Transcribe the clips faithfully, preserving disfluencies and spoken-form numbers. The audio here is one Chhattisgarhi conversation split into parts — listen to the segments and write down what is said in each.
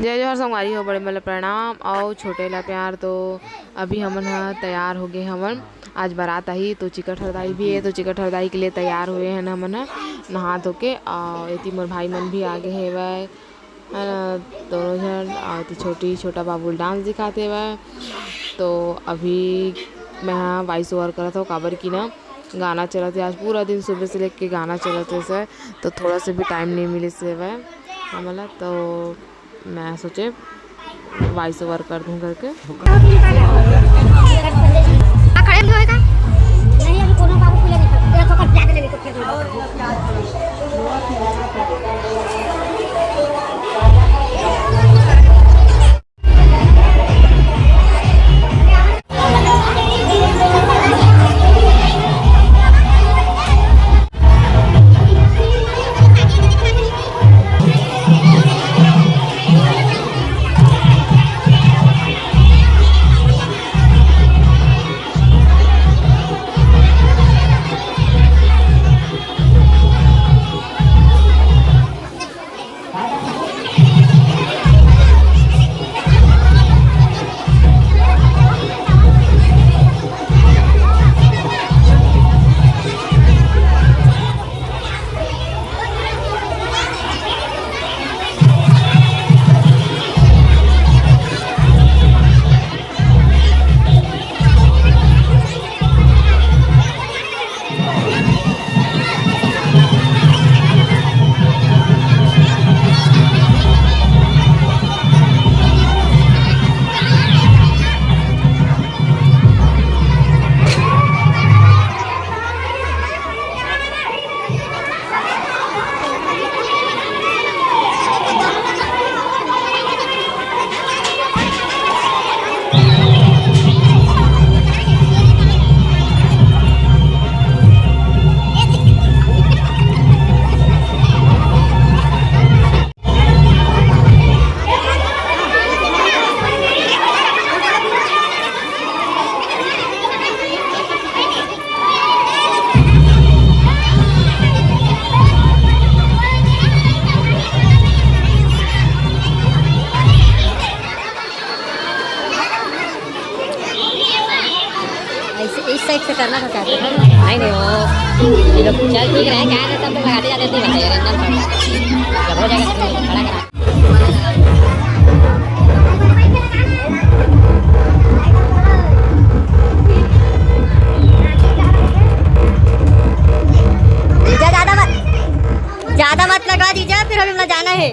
जय जोहार संगवारी हो, बड़े मन ल प्रणाम अउ छोटे ला प्यार। तो अभी हमन ह तैयार हो गे हवन, आज बारात आही, तो चिकट हरदाई भी है, तो चिकट हरदाई के लिए तैयार हुए हन हमन ह नहा धो के। अउ एती मोर भाई मन भी आगे हेवय, है ना, दोनों झन। अउ एती छोटी, छोटा बाबू ल डांस दिखात हेवय। तो अभी मैं ह वॉइस ओवर करत हव, काबर कि ना गाना चलत हे, आज पूरा दिन सुबह से लेके गाना चलत हे सर, तो थोड़ा से भी टाइम नहीं मिलिस हेवय हमन ला। तो मैं सोचे वॉइस ओवर कर दूं करके। खड़े भी होएगा? नहीं, अभी कोनो बाबू खुले नहीं, तेरा तो कर ब्लैक ले, तो फिर ऐसे इस साइड से करना था, क्या करना? नहीं, नहीं, वो ये लोग चल ठीक रहे, क्या रहता, हम लोग लगाते जाते थे, भाई, रंजन सर। जब हो जाएगा, तो खड़ा करा। जीजा, ज्यादा मत, ज्यादा मत लगवा जीजा, फिर हमें जाना है।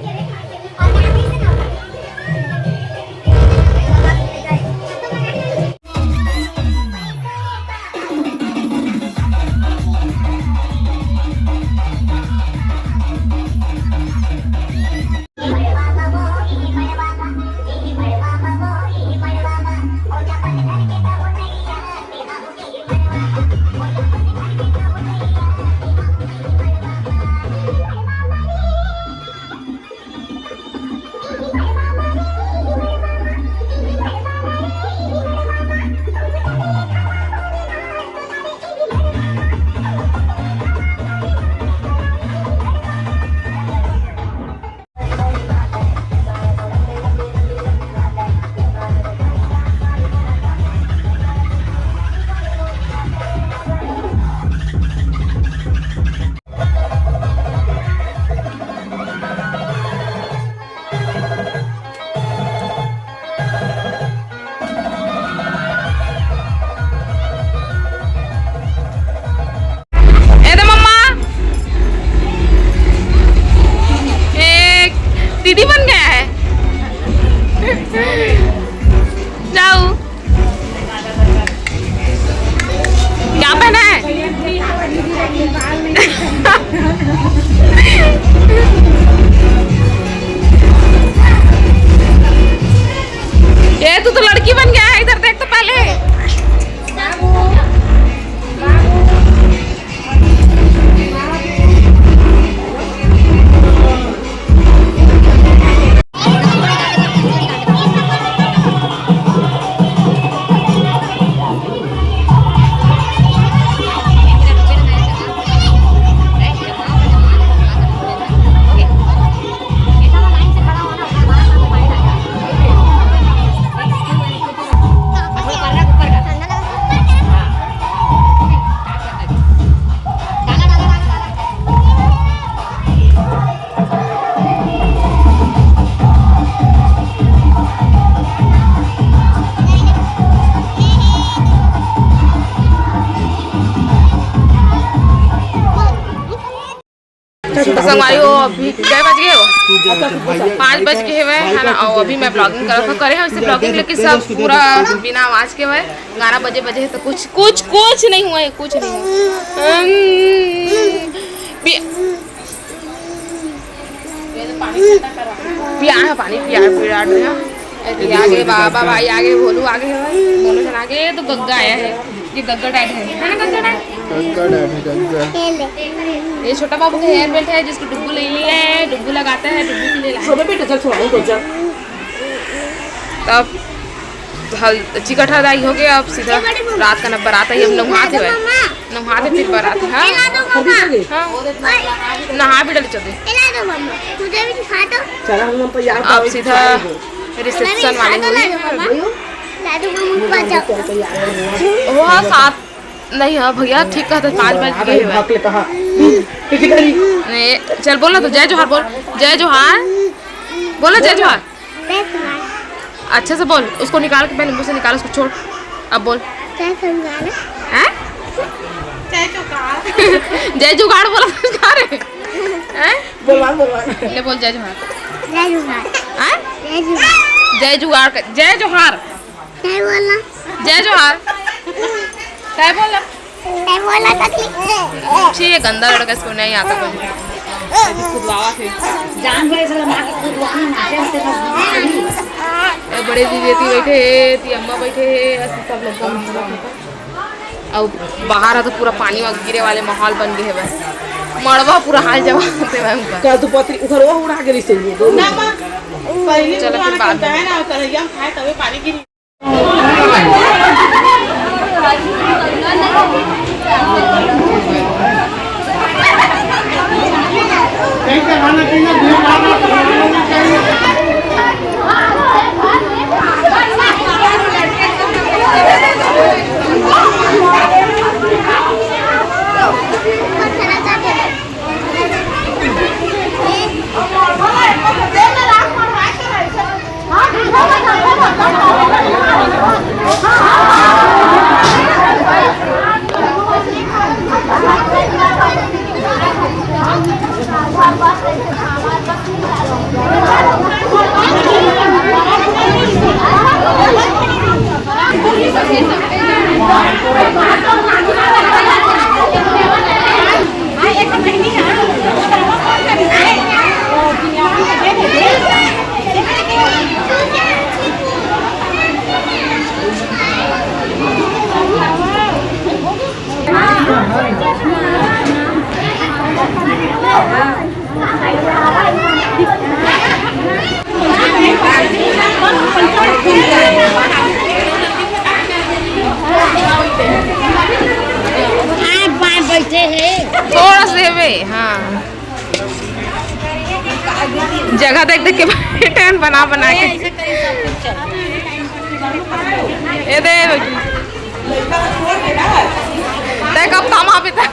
ए दे मम्मा, एक दीदी बन गया है। जाओ। क्या पहना है? ये तू तो लड़की बन गया है, इधर देख तो पहले। संगवारी हो, अभी कै बज गे हो? पाँच बज गे हवय, है ना? अउ अभी मैं vlogging करत हव, करे हव ऐसे vlogging, लेकिन सब पूरा बिना आवाज के हवय। गाना बजे बजे हे तो कुछ कुछ कुछ नहीं हुआ है, कुछ नहीं हुआ। हम्म, पि-, पिया है पानी, पिया है, पिया है। अरे, आगे बाबा भाई, आगे भोलू, आगे है, दोनों जन आगे। तो गग्गा आया है, ये गग्गा dad है, है ना गग्गा dad? गग्गा dad है, गग्गा। ये छोटा बाबू का hair belt है, जिसको डुग्गू ले लिया है, डुग्गू लगाता है, डुग्गू के लिए लाया है। छोटा बेटा, चल, छोटा, चल। तब हल-, चिकट हल्दी हो गया, अब सीधा रात का न बारात है, हम नहाते हुए, नहाते फिर बारात, हाँ? हाँ, नहा भी डले चलते। चला, हम तो यार अब सीधा reception वाले हुए। वो सात नहीं, हाँ भैया, ठीक कहते, पाँच बज गे हवय। नहीं, चल बोल ना तो, जय जोहार बोल, जय जोहार, बोल ना जय जोहार। अच्छे से बोल, उसको निकाल के, पहले मुंह से निकाल, उसको छोड़, अब बोल। हैं? जय जोहार। जय जुगाड़ बोला था, कहाँ रे? हैं? बोलवा, बोलवा। ले बोल, जय जोहार। जय जोहार। हैं? जय जोहार। जय जुगाड़ कर, जय जोहार। जय बोलना। जय जोहार। जय बोलना। जय बोलना तकलीफ। छी, ये गंदा लड़का, इसको नहीं आता कुछ। खुदवावा थे। जान गए साला माँ के खुदवाना नाचे होते बस। ए, बड़े दीदी एती बैठे हे, एती अम्मा बैठे हे, ऐसे सब लोग का अउ बाहर ह तो पूरा पानी गिरे वाले माहौल बन गे हे बस। मड़वा पूरा हाल जवाब होते हुए उनका। कल तो पत्री उधर वो उड़ा के रिसे हुए, दोनों। ना, माँ, पहले चलो, फिर बाद में। है ना, तरैया में खाए तबे पानी गिरी। थोड़ा से बे, हाँ। जगह देख देख के बैठे हैं, बना बना के। ए दे बेटी। तै कब काम आ बेटा?